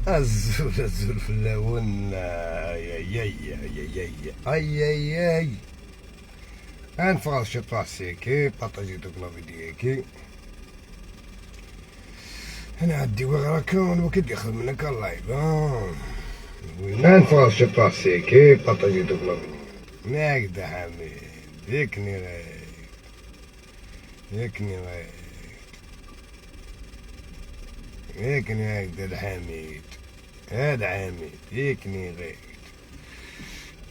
الزول الزول في اللون. اي اي اي اي اي اي اي انفغ شي طاسيكي بارطاجي دوك la vidéo كي انا عندي وغراكون وكيد يخدم لك ال live. انفغ شي طاسيكي بارطاجي دوك la vidéo. هكذا حميد يكني غير يكني غير يكني هكذا الحميد هذا حميد يكني غير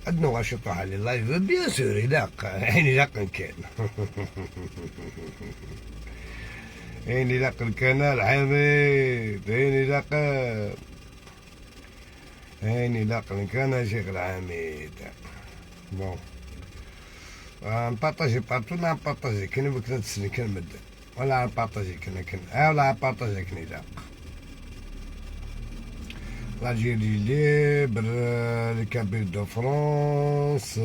عندنا غاش طاح على ال live bien sûr يلاق يعني يلاق كان عين يلاق الكنال حميد عين يلاق عين يلاق الكنال شيخ الحميد. bon نبارطاجي partout نبارطاجي كاين بك تسني كان مد ولا نبارطاجي كنا كن ولا نبارطاجي كن يلاق l'Algérie libre, les Kabyles de France,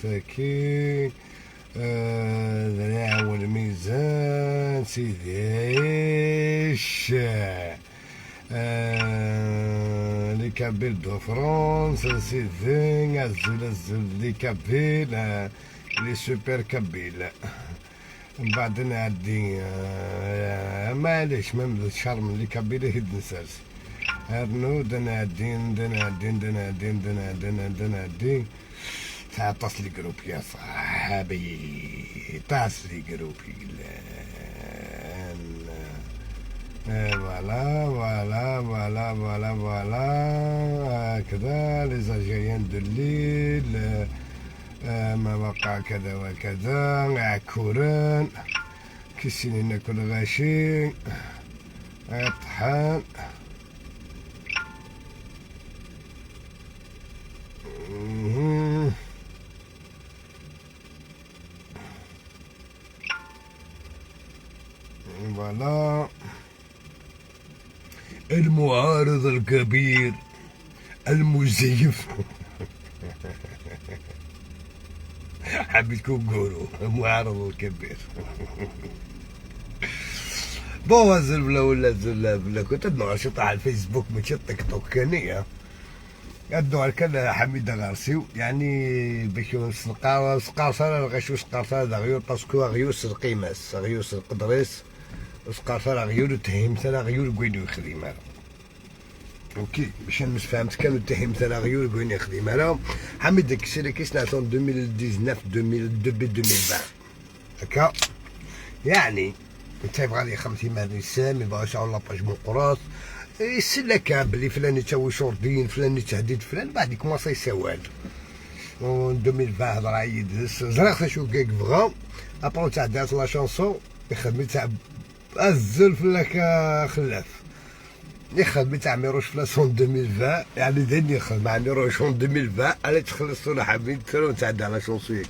فاكي ذراع والميزان سيدي عيش les Kabyles de France سيدي الزول الزول les Kabyles les super Kabyles. من بعد نعدي معليش même الشرم les Kabyles هيد نسالس ارنو دنادين دنادين دنادين دنادين دنادين طاس les groupes يا صاحبي طاس les groupes. voilà voilà voilà voilà voilà هكذا les Algériens de Lille ما وقع كذا وكذا عكوران كيسيني ناكل غاشي طحان. voilà المعارض الكبير المزيف حبيتكم قولوا المعارض الكبير. bon زلبلا ولا زلبلا كنت نشط على الفيسبوك ماشي التيك توك كانية عندو كان حميد غارسيو يعني باش سقارسا غيشو سقارسا غيور parce que غيوس القيماس غيوس القدريس سقارسا غيور تهيم ثلا غيور كوين يخدم هذا. OK باش نمس فهمت كانوا تهيم ثلا غيور كوين يخدم هذا. حميد كسيري كيسنا 2019 2022 هكا يعني انت يبغى لي 50 مالي سام يبغى يشعر la page مقراص يسلك بلي فلان يتسوي شوردين فلان يتهديد فلان بعد يكومونسا يسوال 2020 هضر عيد زرق شو كيك بغا ابرو تاع دارت la chanson يخدم تاع الزلف لك خلاف يخدم تاع ميروش في لاسون 2020 يعني دين يخدم مع ميروش 2020 على تخلصوا حبيت تاع la chanson ياك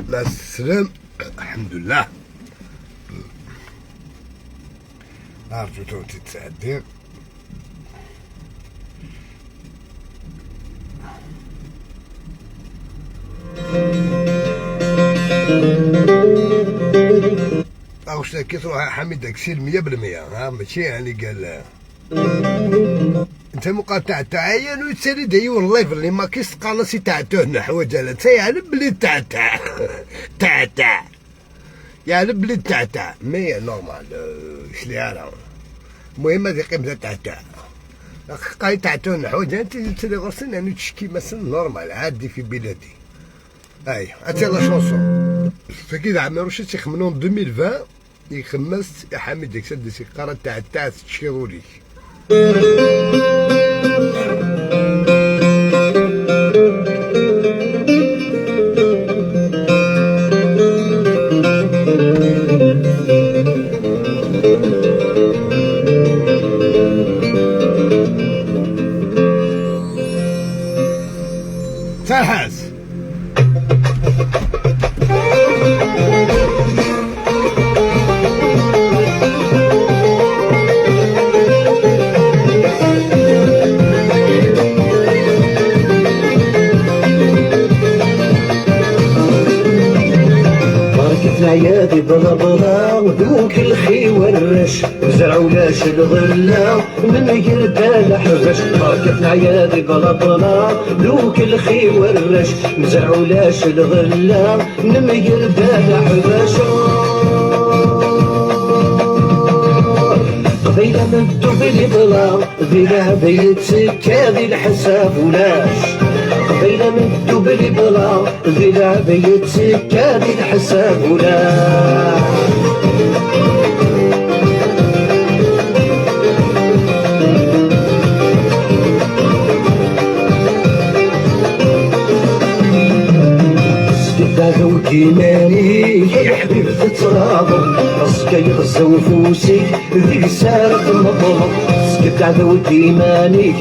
لا السلام الحمد لله. أرجو تو تتعدي واش كي تروح حميد كسير 100% ها ماشي يعني قال انت مقاطع تعاين وتسالي دايور ال live اللي ما كيس قالصي تاع تهنا حوايج انت يعني بلي تاع تاع تاع تاع يعني بلي تاع تاع mais normal شلي انا المهم هذه قيمة تاع تاع قاي تاع تهنا حوايج انت تسالي غرسين يعني تشكي مثلا normal عادي في بلادي. اي اتي la chanson فكي عمي رشيد تيخمنو 2020 يخمس حميد ديك دي سيقاره تاع تاع تشيروليك. ترحس العيادي بلا بلا دوك الخي والرش زرعوا لاش الغلة من قرد الحبش. بركة العيادي بلا بلا دوك الخي والرش زرعوا لاش الغلة من قرد الحبش. قبيلة مدو بلي بلا ذي لعبة يتسكى ذي الحساب ولاش. قبيلة مدو بلي بلا ذي لعبة يتسكى ذي الحساب ولاش. سكت وكيماني يا حبيب تتراضى راسك يغزى وفوسي ذيك سارة المظلم. سكت وكيماني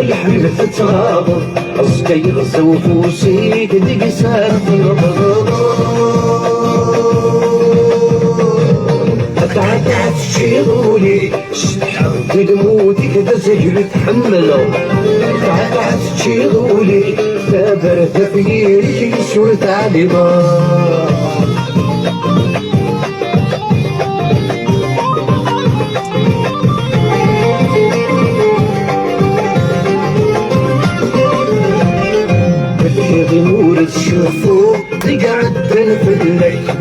يا حبيب تتراضى راسك يغزى وفوسي ذيك سارة المظلم. تعدعت تشيغولي شحال الموت كذا زجل تحملو. تعدعت تشيغولي تابر تفيرك يسور تعليما. بالحيض مورد شوفو تقعد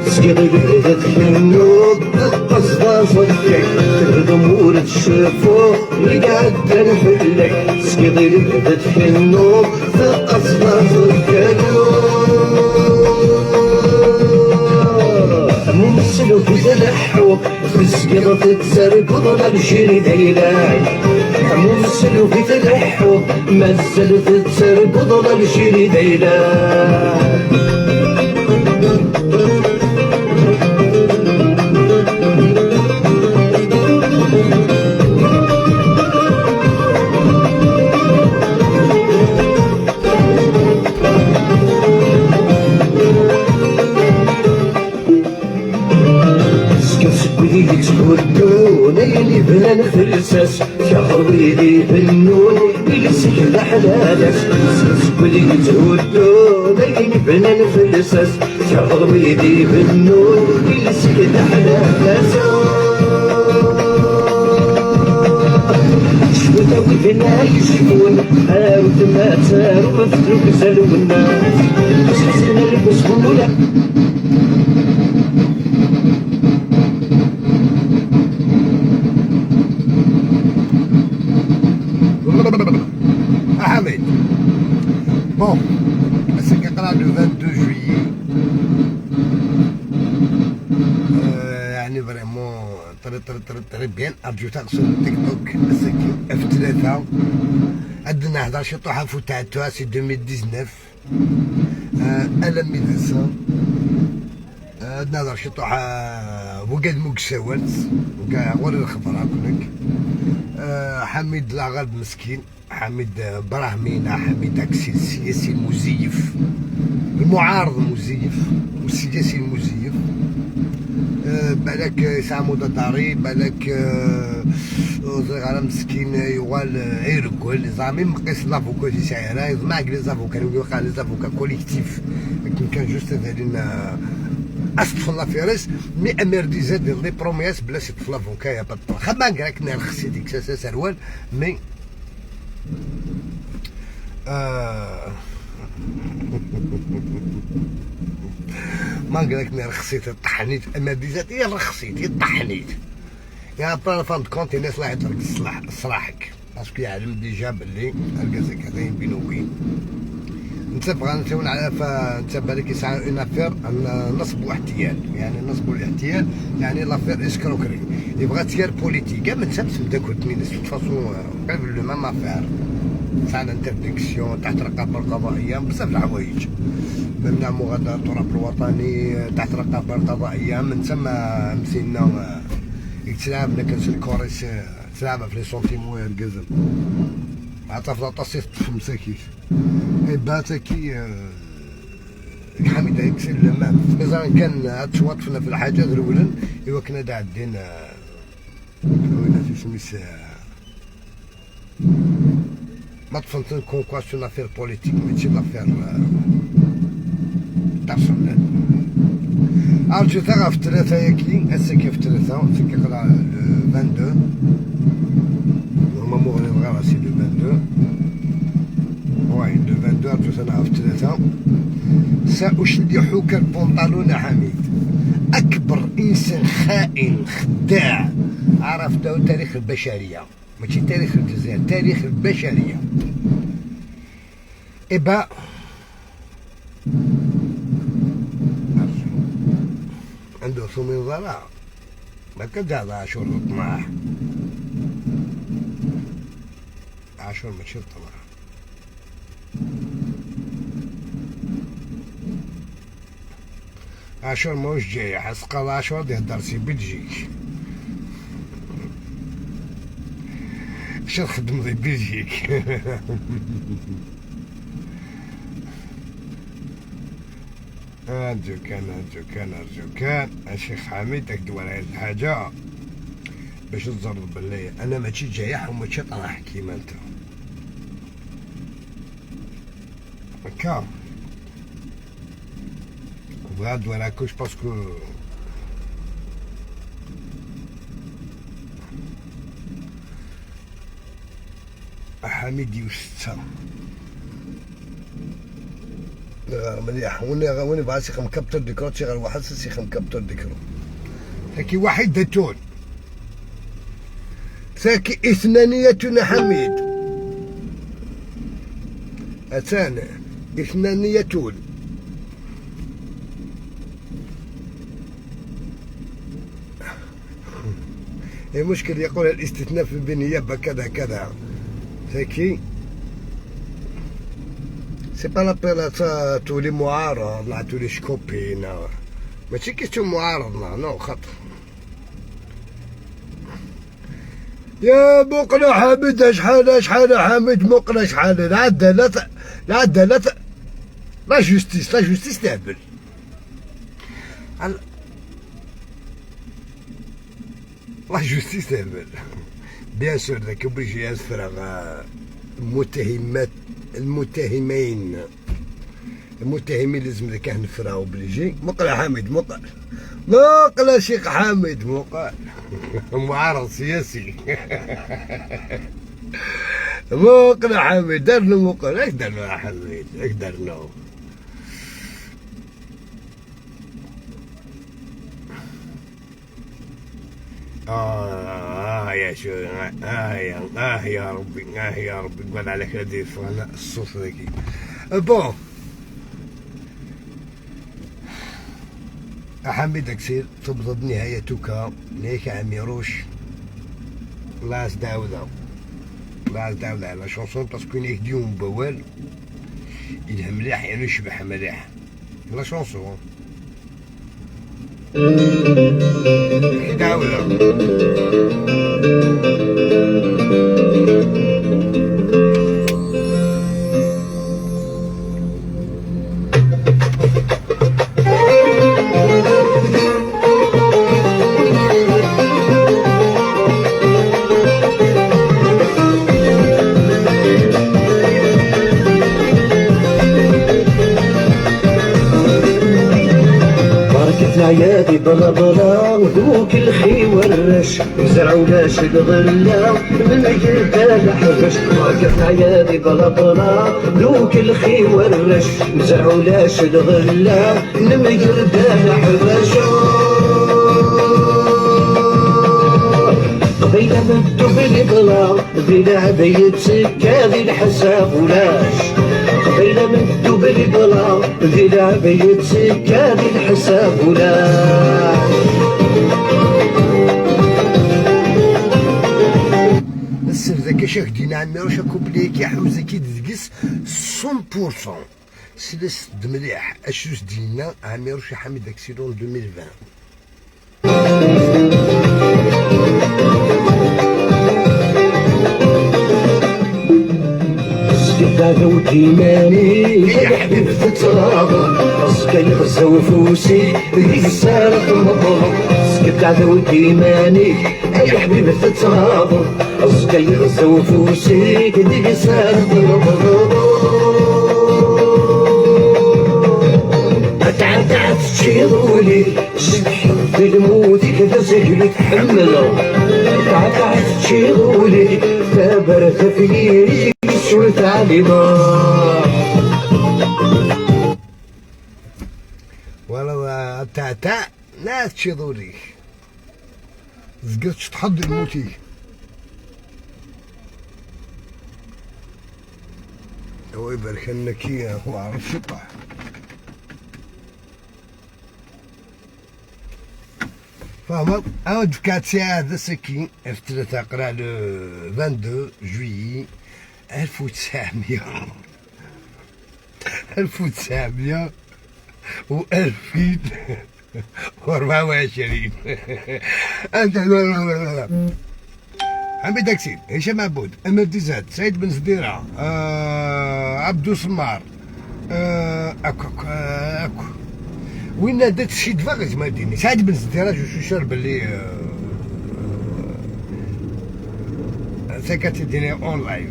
في سقيضي بهدت النوب القصدة صدق. تبهد مورد شوفو يقعد في سقيضي بهدت النوب القصدة صدق. ممثل وتلحو في السقيضة تتسرب وضل الجري دايلاي. ممثل وتلحو مازال تتسرب وضل الجري دايلاي. اللي بلا الفلساس شهر ويدي بالنون يلسك الحلالس. سكولي تهدون اللي بلا الفلساس شهر ويدي بالنون يلسك الحلالس. شفوتا وذنا يشفون هاوت ما تارو مفتروك زلونا حسنا البسهولة. Ahmed. Bon, c'est le 22 juillet. يعني vraiment très très très très bien ارجو تغسل تيك توك اف 3 عندنا 11 طوحه فوتاتها c'est 2019 الم ميدسا عندنا 11 طوحه وقاد مكساوات وكاع غير الخبره كلك. حميد لاغالب مسكين، حميد براهمينا، حميد اكسي السياسي المزيف، المعارض المزيف والسياسي المزيف. بالك يسعى داري بالك على مسكين يوال يركل زعما مقيس l'avocat يسعى يضمع les avocats يوقع les avocats collectif لكن كان juste هذا اصطف لافيريس mais امير دي زاد les promesses بلا سي l'avocat يا بطل خما كاع نرخسي ديك سروال mais ما قالك رخصيت طحنيت اما ديزات يا رخصيت طحنيت يا با فان كونت الناس لا يترك صلاحك parce que يعلم déjà باللي الكازا كاين بين وبين انت بغا نتون على انت بالك يسعى une affaire نصب واحتيال، يعني نصب والاحتيال يعني l'affaire escroquerie يبغى تيار politique كاع ما نسبش داك اثنين de façon قبل le même affaire تاع ال interdiction تحت رقابه القضائيه بزاف الحوايج ممنوع مغادرة التراب الوطني تحت رقابه القضائيه من ثم مسينا يتلعب كان الكوريس تلعب في les sentiments يا القزم عطا في لاطاسيت في مساكيت اي باتاكي حميد يكسر الماء مازال كان تشوطفنا في الحاجه الاولى ايوا كنا دا عندنا وين سميس ما تفهمت comme quoi c'est une affaire politique ماشي l'affaire personnelle. أرجو ثغة في 3 ياكي السكة في 3 سكة قرا le 22، normalement غادي نغرا c'est le 22، oui le 22. أرجو سنة في 3 سأشلحك البنطلون حميد، أكبر إنسان خائن خداع عرفته تاريخ البشرية، ماشي تاريخ الجزائر، تاريخ البشرية. إبا عنده ثمين ضراع ما كان عاشور طماح، عاشور ماشي طماح. عاشور ماهوش جاي حسقال عاشور يهدر c'est Belgique، اش نخدم في بلجيك؟ أرجو كان أرجو كان أرجو كان الشيخ حميد أكدو على الحاجة باش تزرد بالله أنا ماشي جايح وماشي طرح كيما أنت هكا وغاد ولا كوش parce que حميد يوستا غير مليح. وين بغا سيخ capture d'écran تيغير واحد سيخ capture d'écran. ثاكي واحدة ثاكي اثنانية حميد أتانا اثنانية. المشكل يقول الاستثناء في البنية كذا كذا ثاكي c'est pas la peine تولي معارض لا تولي شكوبين، ماشي question معارض non خاطر يا مقلة حميد شحال شحال حميد مقلة شحال العدالة العدالة la justice la justice تهبل la justice تهبل. bien sûr ذاك obligé يفرغ المتهمات المتهمين المتهمين لازم ذاك نفرغ obligé. مقلة حميد مقل مقلة شيخ حميد مقل معارض سياسي مقلة حميد دار له مقل، اش دار له حميد، اش دار له؟ يا شو يا يا ربي يا ربي قول عليك هذه الصوت ذاكي. bon حميد أكسير تبضد نهايتك نهايك عميروش لاس داودا لاس داودا على chanson parce que نيك ديوم بوال يلهم مليح يعني يشبح مليح la chanson داودا. العيادي بلا بلا ودوك الخي والرش زرعوا لاش الغلة من أجل الحبش. بركة العيادي بلا بلا دوك الخي والرش زرعوا لاش الغلة من أجل الحبش. قبيلة مدو بالبلا ذي عبيد سكة ذي الحساب ولاش. قبيلة مدو بالبلا ذي عبيد سكة ذي الحساب ولاش. السر ذاك شاك دينا عميروش كوبلي كي كي تزقس 100% سلس مليح اشوس دينا عميروش حميد اكسيلون 2020. هذا وديماني يا حبيب تتراضى رزقي يغزى وفوسي ذيك السارق المظلم. سكت هذا وديماني يا حبيب تتراضى رزقي يغزى وفوسي ذيك السارق المظلم. تعتع تشيضولي في الموت كذا سجل تحملو تعتع تشيضولي تابرت في سورة علينا ولا تعتع ناس تشيضولي زقرت تحض الموتي هو يبارك لنا كي هو عرف شطح فهمت. عاود كاتسي هذا سكين في 3 قرا لو 22 جويي 1900 و 2024. انت حميد اكسيد، هشام عبود، امير ديزاد، سعيد بن زديره، عبدو سمار، اكو اكو وين درت شي دفاع ما ديني سعيد بن زديره جو شو شر باللي سكت ديني اون لايف.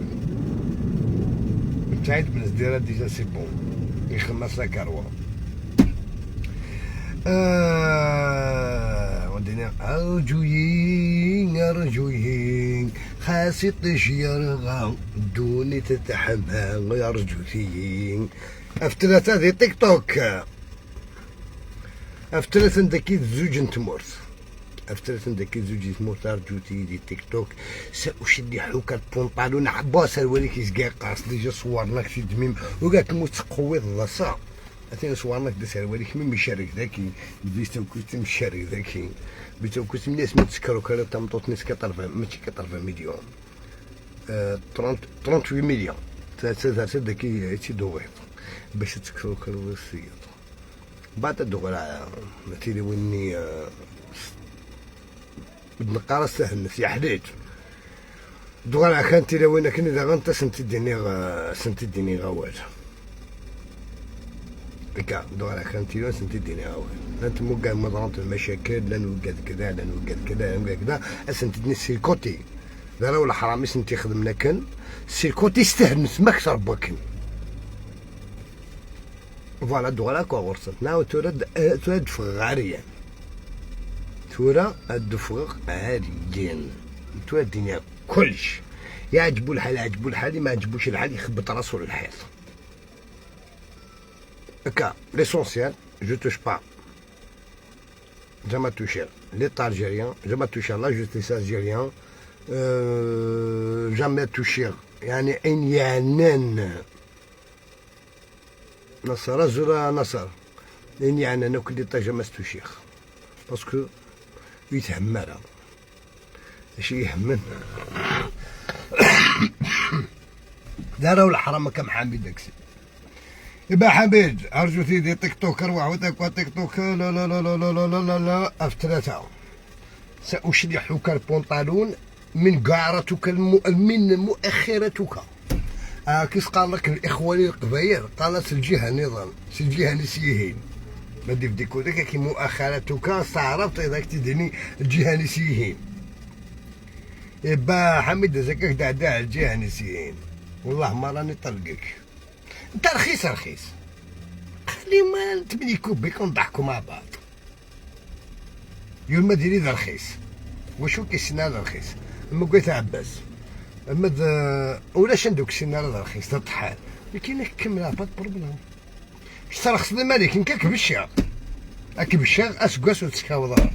سعيد بن زديره déjà c'est bon يخلص la كاروا. ودينا أرجوين أرجوين خاسي طيش يرغى دوني تتحمل أرجوين. افتلات هذه تيك توك افتلات عندك زوج نتمورت افتلات عندك زوج تمورت أرجوتي دي تيك توك سأشد حوك البونطالون عباس الولي كيسكا قاص déjà صورناك في دميم وقالك متقوي الضصا أثنين صورناك دي سروالي كمي مشارك ذاكي بيتو كنت مشارك ذاكي بيتو كنت الناس ما تسكرو كلا تمطوط ناس كطرفة ماشي كطرفة مليون 38 مليون ثلاثة ذاكي تيدوغيط باش تسكرو كلا السيد بعد الدغرة مثيلي ويني بنقارة سهل نسي حديد دغرة كانت إلا وين كني إذا غنت سنتي ديني غوال هكا دغرة كانت إلا سنتي ديني غوال لا موقع مضرات المشاكل لا نوقع كذا لا نوقع كذا لا نوقع كذا سنتي ديني سيركوتي لا ولا حرامي سنتي خدمنا كان سيركوتي استهل نسمك شربكن فوالا دغرة كوا غرصتنا وترد ترد عريان تورا الدفغ عريان تورا الدنيا كلش يعجبو الحال يعجبو الحال ما عجبوش الحال يخبط راسو للحيط هكا l'essentiel je touche pas jamais touché l'État algérien jamais touché la justice algérienne jamais touché يعني ان يعنان نصر زرا نصر ان يعنان كل l'État jamais touché parce que يتهمنا شي يهمنا داروا الحرام كم حميد داكسي يبا حميد ارجو تيدي تيك توك اروح وتاك تيك توك لا لا لا لا لا لا لا لا اف ثلاثة سأشلحك البنطلون من قعرتك من مؤخرتك. كيف قال لك الاخوان القبايل قالت الجهة نظام الجهة نسيهين ما دي بديكو داك كي مؤخرتك استعرفت اذا تدني الجهة نسيهين يبا حميد زكاك دعداع الجهة نسيهين والله ما راني طلقك انت رخيص رخيص خلي ما تبنيكو بيك ونضحكو مع بعض يوم ما ديري ذا رخيص وشو كيسنا ذا رخيص اما قلت عباس اما ولاش ندوك السنة راه رخيص طحال لكن كمل با بروبليم ترخص الملك نكاك بالشيا اك بالشيا اسكواس وتسكاوض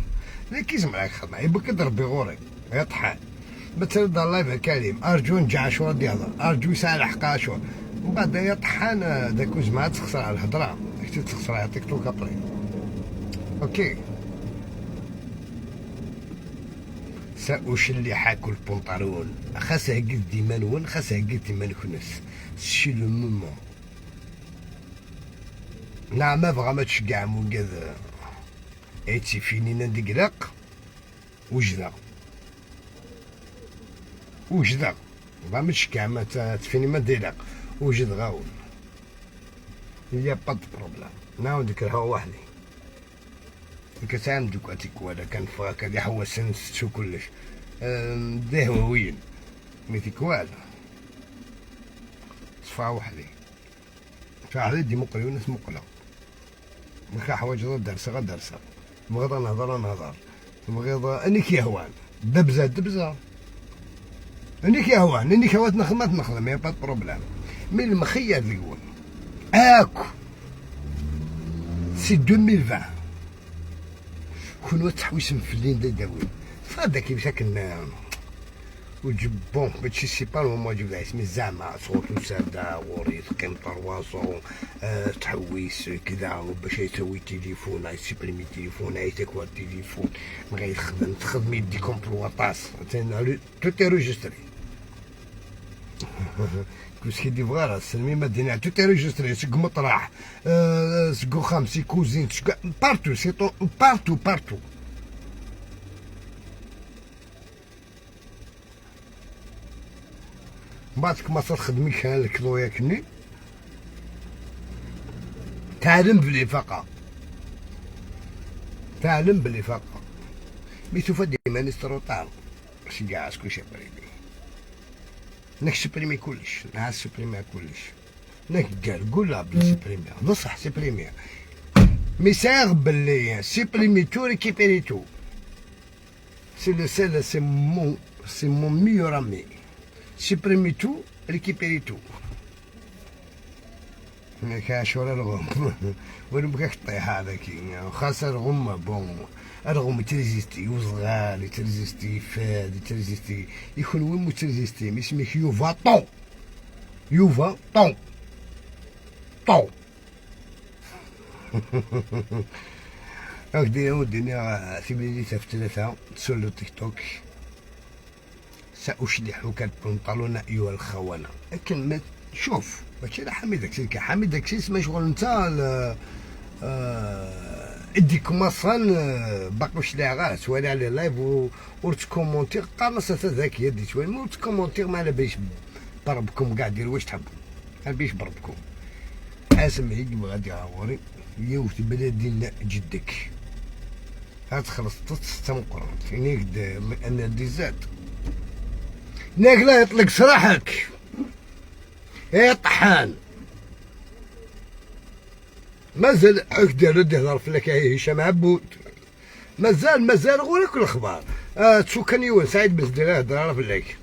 لكن زعما خدمة يبقى ضربي غوري يا طحال مثلا دار لايف الكريم ارجو نجع عاشور ديالها ارجو ساعة لحق عاشور ومن بعد يا طحان داك زعما تخسر على الهضرة تخسر على تيك توك ابري اوكي سأشلحك البنطلون خاصها قد ديما خاصها قد ديما كنس سي لو مومون نعم ما بغا ما تشجع موكاد ايتي فينينا ندقلق وجدة وجدة بغا ما تشجع ما تفيني ما ديلق وجد غاون يا با بروبليم نعاود نكرهها وحدي كتعمل دوك اتيك ولا كان فاك هادي حوسن شو كلش ده وين ميتيكوال صفا وحدي فعلي دي مقلي وناس مقلة نخا حوايج درس غا درس بغيت نهضر نهضر بغيت اني كيهوان دبزه دبزه اني كيهوان اني كيهوان نخدم نخدم y a pas problème mais المخير ذيون اكو c'est 2020 كون تحويس مفلين دا داوين فهذا كيف كنا وجب bon ماشي c'est pas le moment جبد اسمي زعما صوت ساده وريث قيم طرواسو تحويس كذا باش يسوي تليفون يسيبريمي تليفون يتكوى التليفون ما يخدم تخدمي des complots طاس tout est enregistré كلشي دي فغالا سلمي مدينة tout est enregistré سكو مطرح سكو خمسي كوزين partout c'est partout partout بعد ما تخدمي كان الكلويا كني تعلم بلي فقا تعلم بلي فقا mais سوف ديما نستروطار باش كاع كلشي privé نك supprimer كلش نعس supprimer كلش نك قال قول بلي supprimer بصح supprimer mais ساغ بلي supprimer tout récupérer tout c'est le seul c'est mon meilleur ami supprimer tout récupérer tout كاشورا الغم وين بغاك طيح هذاك خاصة الغم bon الغم تريزيستي وصغار تريزيستي فاد تريزيستي يكون وين تريزيستي mais سميك يوفا طون يوفا طون طون راك دينا ودينا ثمانية في ثلاثة تسولو تيك توك سأشلحك البنطلون أيها الخونة. لكن ما شوف ماشي على حميد أكسيس، حميد أكسيس ما شغل انت اديك مصان باقي واش لا غير سوالي على live ورتكومونتي قالص ذاك يدي شويه ورتكومونتي ما على باليش بربكم كاع ديروا واش تحبوا ما باليش بربكم. اسم هيك غادي عوري يوت بلادي جدك هتخلص تستنقر فينيك لان دي زاد ناك يطلق سراحك يا طحان. مازال اكدر يهضر في لك هشام عبود مازال مازال غير كل الاخبار تسوكان يون سعيد بن زدير يهضر في لك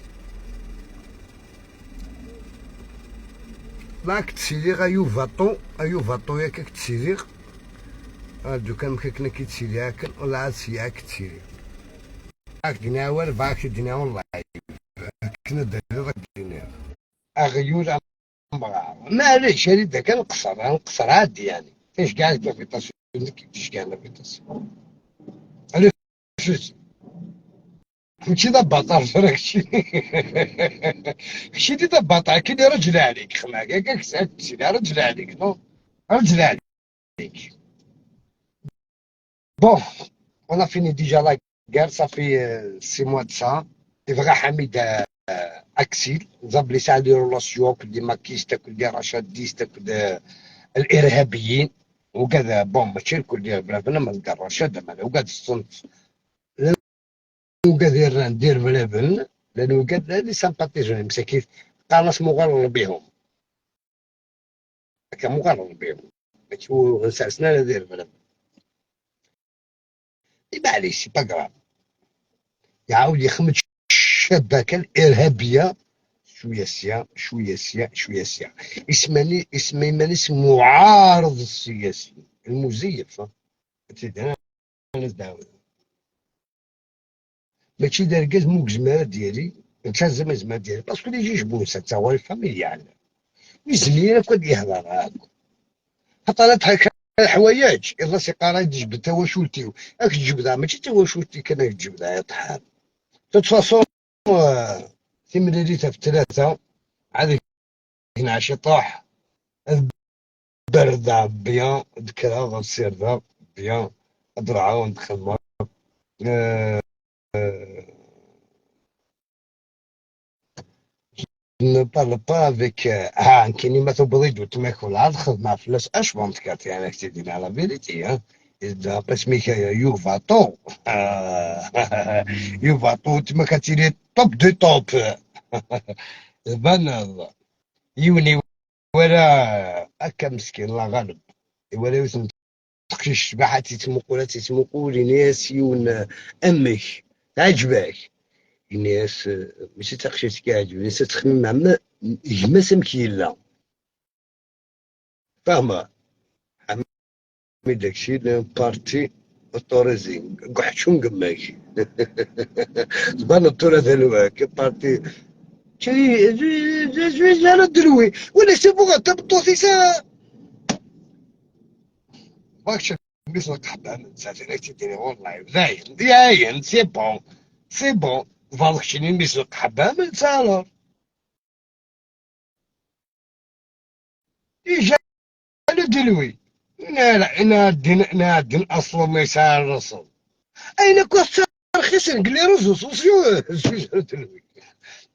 لاك تسيلي غا يوفاطو ايوفاطو ياك تسيلي دو كان مكاكنا كي تسيلي هاك ولا عاد سياك تسيلي راك دينا والو باك دينا والله كنا داير دينا اغيول معليش هذه دا كنقصر نقصر عادي يعني ايش كاع l'invitation كيفاش كاع l'invitation علاش ماشي دا بطل راك شي دا بطل كي رجل عليك خلاك ياك سيدي رجل عليك non رجل عليك. Bon on a fini déjà la guerre, ça fait 6 mois de ça. يبغى حميد اكسيل زاب لي ساعة des relations كل des makistes كل des rachadistes كل الارهابيين وكذا. bon ماشي الكل ديال بلادنا ما تلقى رشاد ما وكذا الصنف وكذا ندير بلابن لانه كذا les sympathisants مساكين قناص مغرر بهم هكا مغرر بهم ماشي سنة دير بلابن معليش pas grave يعاود يخمج الشبكة الارهابية شوية سيا شوية سيا شوية سيا. اسماني اسمي مانيش معارض السياسي المزيف ماشي دار كاز موك زمارة ديالي انت زعما زمارة ديالي parce que les جيش بونسا تا هو ال familial يزمير كود يهضر هاك خاطر تحك الحوايج يلا سي قرا تجبد تا وشولتي راك تجبدها ماشي تا وشولتي كان تجبدها يا طحان. toute façon ثمانية في ثلاثة عاد عشي طاح بردة bien ذكرى غنصير ذا bien أدرعا وندخل ne parle pas avec كاين ما تبغي تماكل عاد خدمة فلاس اش بونت يعني كتدير على vérité باش ميكا يوفا طو يوفا طو تما كتيري top des tops بان يوني ولا هكا مسكين الله غالب ولا يوسف تقشيش شباحة تيتمقولة تيتمقول ناس يون أمك عجبك الناس ماشي تقشيش كيعجب الناس تخمم مع ما سمكيلا فاهمة حميد داكشي بارتي اوتوريزي قحشون قماك تبان الطولة ديالو بارتي جي دروي ولا سي بوغ تبطو سا باكش مثل قحبة ساعتين تديري والله زاين ياين سي بون سي بون فالك شنو مثل قحبة من سالور يجا دلوي لا لا الدين لا الدين اصلا ما يسار الرسول اين كنت رخيص les réseaux sociaux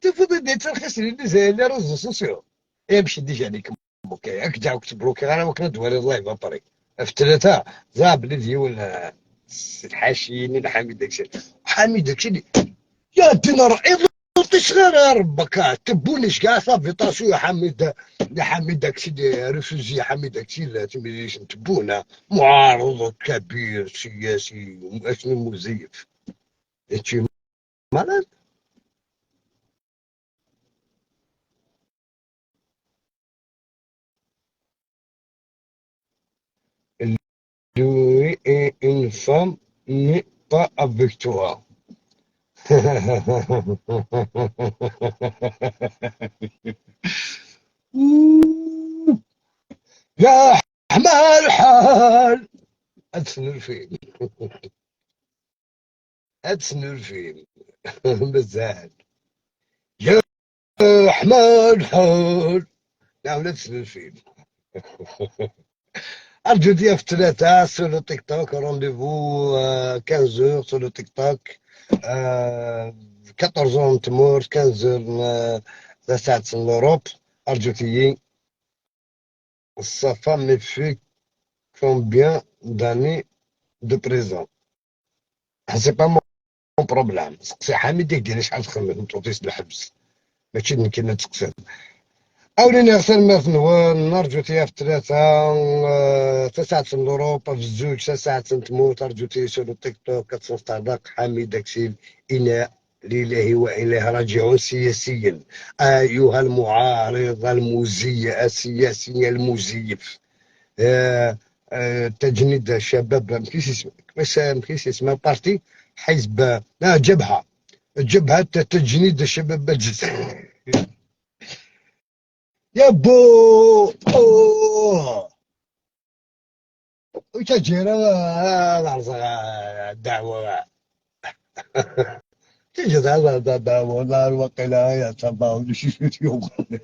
تفضل دي ترخيص les réseaux sociaux يمشي déjà عليك اوكي راك جاوك تبلوكي غير وكنا دوالي ال live après في ثلاثة زاب اللي ديال الحاشيين حميد داكشي حميد داكشي يا دينا راه صغير ربك تبونيش كاع صافي طاسو يا حميد يا حميد داكشي refusé حميد داكشي تميليش تبونا معارض كبير سياسي اشنو مزيف انت malade. Lui est une femme, mais pas avec toi. يا حمال الحال أدفن الفيلم أدفن الفيلم مازال يا حمال الحال نعم أدفن الفيلم. أرجو ديال في ثلاثة sur le TikTok rendez-vous 15 sur le TikTok 14 تمور 15 ساعة l'Europe. أرجو تيي sa femme me fait combien d'années de prison؟ c'est pas mon problème. سقسي حميد دير شحال تخمم توطيس الحبس ماشي كنا تسقسي أولين يغسل مثلا نرجو تيا في ثلاثة تسعة l'Europe في الزوج تسعة تموت. أرجو تي sur تيك توك كتصدق حميد داكشي إنا لله وإليه راجعون سياسيا. أيها المعارض المزيف السياسي المزيف تجنيد الشباب مكيش اسمه parti حزب لا جبهة جبهة تجنيد الشباب الجزائري يا بو اوه وتجينا الدعوة تجد هذا الدعوة وقيلا يا تبا ولا شي يوغل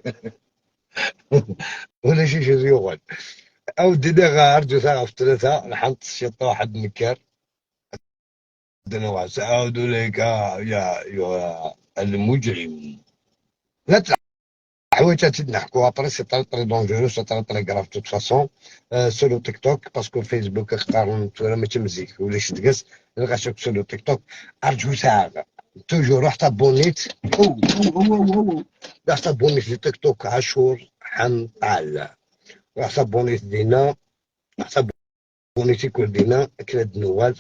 ولا شي يوغل أو دينا غار جو ثلاثة في ثلاثة نحط شي واحد نكر سأعود لك يا أيها المجرم. لا حوايج نحكو après c'est très très dangereux c'est très très grave toute façon sur le TikTok parce que فيسبوك اختار ولا ماشي مزيك ولا شي تقص غاشك sur le TikTok. ارجو ساعة toujours رحت ابونيت او او او او رحت ابونيت في تيك توك عاشور حنطال رحت ابونيت دينا رحت ابونيت كل دينا كلاد نوال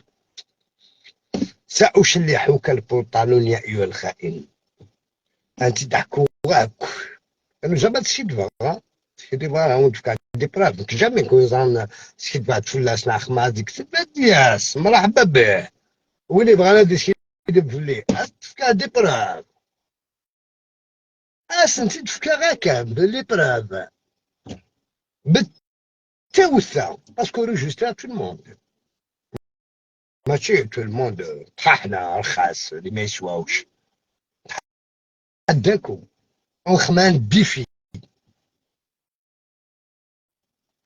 سأشلحك البنطلون يا أيها الخائن. أنت تحكو أنا jamais تسيد فا سيدي فا ونتفكر des preuves jamais نكون زعما سيد بعد فلاس مع خما ديك ياس مرحبا به واللي بغانا دي سيدي بفلي تفكا des preuves اسنتي تفكا غير كان ب les preuves بالتوثة parce que registré tout le monde ماشي tout le monde طحنا رخاص اللي ما يسواوش عندكم انخمان défi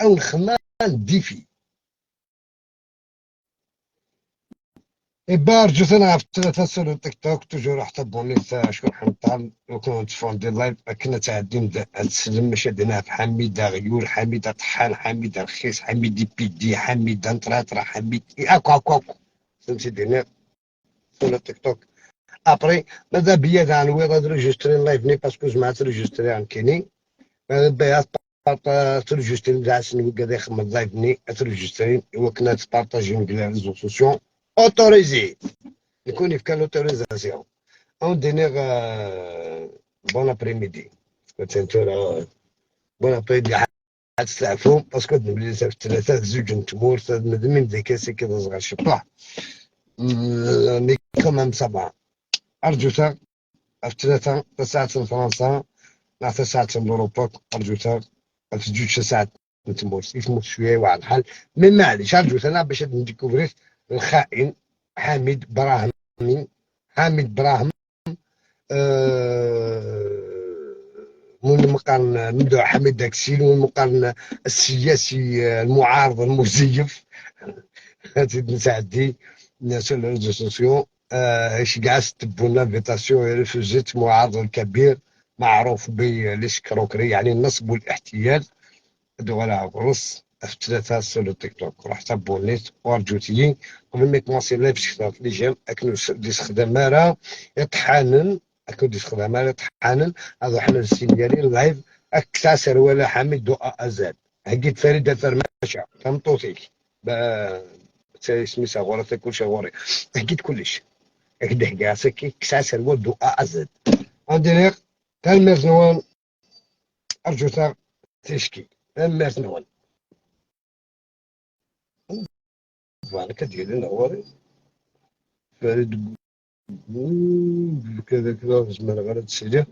انخمان défi إبار جو ثنا في ثلاثة sur تيك توك toujours حتى بوني شكون حنطال وكون تفوندي live كنا تعدين تسلم ماشي دينا في حميدة غيور حميدة طحان حميدة رخيص حميد بيدي حميدة نطراطرة حميد اكو اكو اكو فهمتي دينا sur تيك توك. après ماذا بيا تاع نويض enregistrer live ني parce que جماعة enregistrer عن كيني ماذا بيا ترجسترين كاع سنو كذا يخمم live ني ترجسترين وكنا تبارطاجيو les réseaux sociaux autorisés نكون في كان autorisation. on دينيغ bon après-midi، bon après-midi. تسلعفو parce que نبلي في ثلاثة زوج نتمور من ذيك كذا صغار شطح، mais quand même ça va. أرجو في 3 ساعات فرنسا مع 3 ساعات l'Europe، أرجو في 2 ساعات نتمور يتموت شوية واحد الحال، mais معليش. أرجو أنا باش نديكوفري الخائن حميد براهمي، حميد براهم من مقارن مدعو حميد داكسيل والمقارن السياسي المعارض المزيف نساعدي الناس les réseaux sociaux اش كاع تبون l'invitation ريفوزيت. معارض الكبير معروف ب l'escroquerie، يعني النصب والاحتيال. هادو على غرس في 3 sur تيك توك. روح تابونيت وارجوتي قبل ما يكومونسي live شكرا les j'aime. اكنو دي خدامه راه يطحانن، اكو دي خدامه راه يطحانن. هذا حنا السينيالي ال live اكساسر ولا حميد دو ازاد هكيت فريدة فرماشة فهمتوتيك سميتها غورة كلشي غوري هكيت كلش هكذا كاع كساسر ودو ازاد عندي تنميرت نوان. ارجو تشكي تنميرت نوان. voilà كدير لنا غوري فريد كذا كذا زمان غير تسيلي.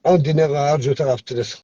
عندي ارجو في 3.